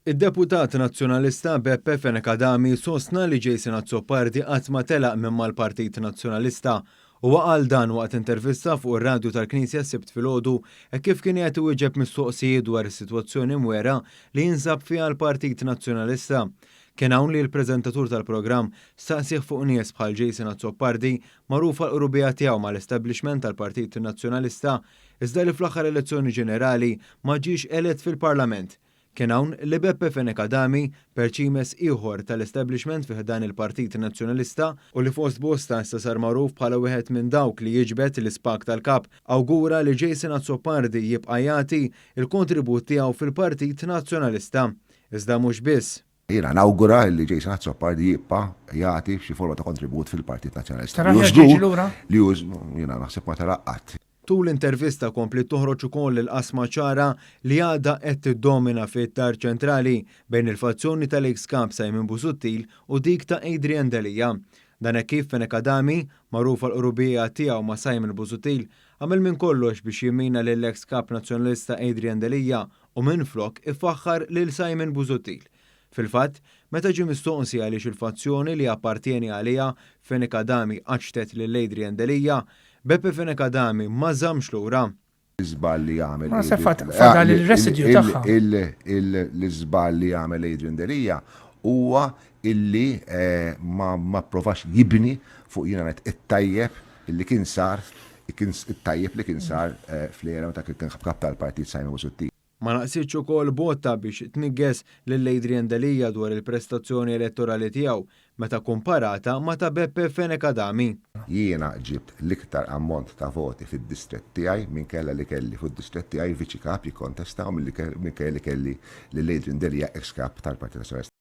Id-deputat Nazzjonalista Beppe Fenech Adami sostna li Jason Azzopardi qatt ma telaq minn mal-Partit Nazzjonalista. Huwa qal dan waqt intervista fuq ir-radju tal-Knisja s-Sibt filgħodu hekk kif kien qiegħed iwieġeb mistoqsijiet dwar is-sitwazzjoni mwera li jinsab fiha l-Partit Nazzjonalista. Kien hawn li l-preżentatur tal-programm staqsieh fuq nies bħal Jason Azzopardi magħruf għall-qrubija tiegħu mal-establishment tal-Partit Nazzjonalista iżda li fl-aħħar elezzjoni ġenerali ma ġiex elett fil-Parlament. Kien hawn li Beppe Fenech Adami, perċimes ieħor tal-establishment fi ħdan il-Partit Nazzjonalista u li fost bosta issa sar magħruf bħala wieħed minn dawk li jiġbed l-ispag tal-Kap, awgura li Jason Azzopardi jibqa' jagħti l-kontribut tiegħu fil-Partit Nazzjonalista. Iżda mhux biss. Jiena nawgura li Jason Azzopardi jibqa' jagħti xi forma ta' kontribut fil-Partit Nazzjonalista. Taraħ jerġa' jiġi lura? Li hu jiena naħseb ma telaq qatt. Tul l-intervista kompliet toħroġ ukoll il-qasma ċara li għadha qed tiddomina fid-Dar Ċentrali bejn il-fazzjoni tal-eks Kap Simon Busuttil u dik ta' Adrian Delia. Dan hekk kif Fenech Adami, magħruf għall-qrubija tiegħu ma' Simon Busuttil, għamel minn kollox biex jimmina lill-eks Kap Nazzjonalista Adrian Delia u minflok ifaħħar lil Simon Busuttil. Fil-fatt, meta ġie mistoqsi għaliex il-fazzjoni li jappartjeni għaliha Fenech Adami qaċċtet lil Adrian Delia, Beppe Fenech Adami ma żammx lura. L-iżball li għamel Ma naħseb fadal il-residue tagħha. L-iżball li għamel Adrian Delia huwa illi ma pprovax jibni fuq jiena ngħid it-tajjeb illi kien sar it-tajjeb li kien sar fl-era meta kien kap tal-partit Simon Busuttil. Ma naqsitx ukoll botta biex tniggeż lil Adrian Delia dwar il-prestazzjoni elettorali tiegħu meta kumparata ma' ta' Beppe Fenech Adami. Jiena ġibt l-iktar ammont ta' voti fid-distrett tiegħi minkella li kelli fud-distrett tiegħi viċi kap jikkontesta u minkejja li kelli lil Adrian Delia eks kap tal-Partit Nazzjonalista.